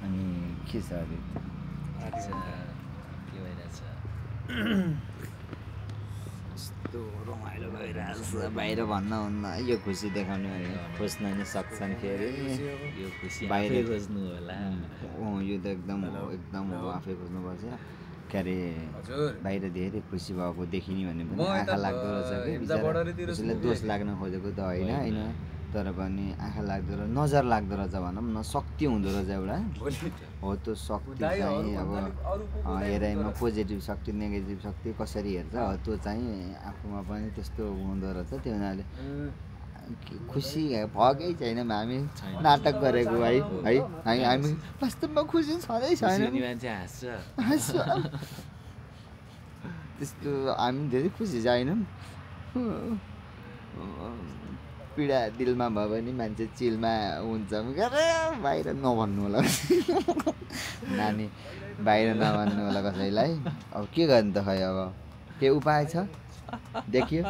अनि के छ अरे के भइरहेछ यस्तो रमाइलो भइरहेछ बाहिर भन्नुहुन्न यो खुसी देखाउने खोज्न नि सक्छन् के अरे यो खुसी बाहिर आफै खोज्नु होला यो त एकदम हो आफै खोज्नुपर्छ के अरे बाहिर धेरै खुसी भएको देखिने भने पनि आँखा लाग्दो रहेछ कि बिचरा दोष लाग्न खोजेको त होइन तर पनि आँखा लाग्दो र नजर लाग्दो रहेछ भनौँ न शक्ति हुँदो रहेछ एउटा हो त्यो शक्ति चाहिँ अब हेराइमा पोजिटिभ शक्ति नेगेटिभ शक्ति कसरी हेर्छ हो त्यो चाहिँ आफूमा पनि त्यस्तो हुँदो रहेछ त्यो हुनाले खुसी भएकै छैन हामी नाटक गरेको है हामी वास्तवमा खुसी छँदै छैन मान्छे हाँस्छ त्यस्तो हामी धेरै खुसी छैनौँ पीडा दिलमा भयो भने मान्छे चिलमा हुन्छ बाहिर नभन्नु होला नानी बाहिर नभन्नु होला कसैलाई अब के गर्नु त खै अब के उपाय छ देखियो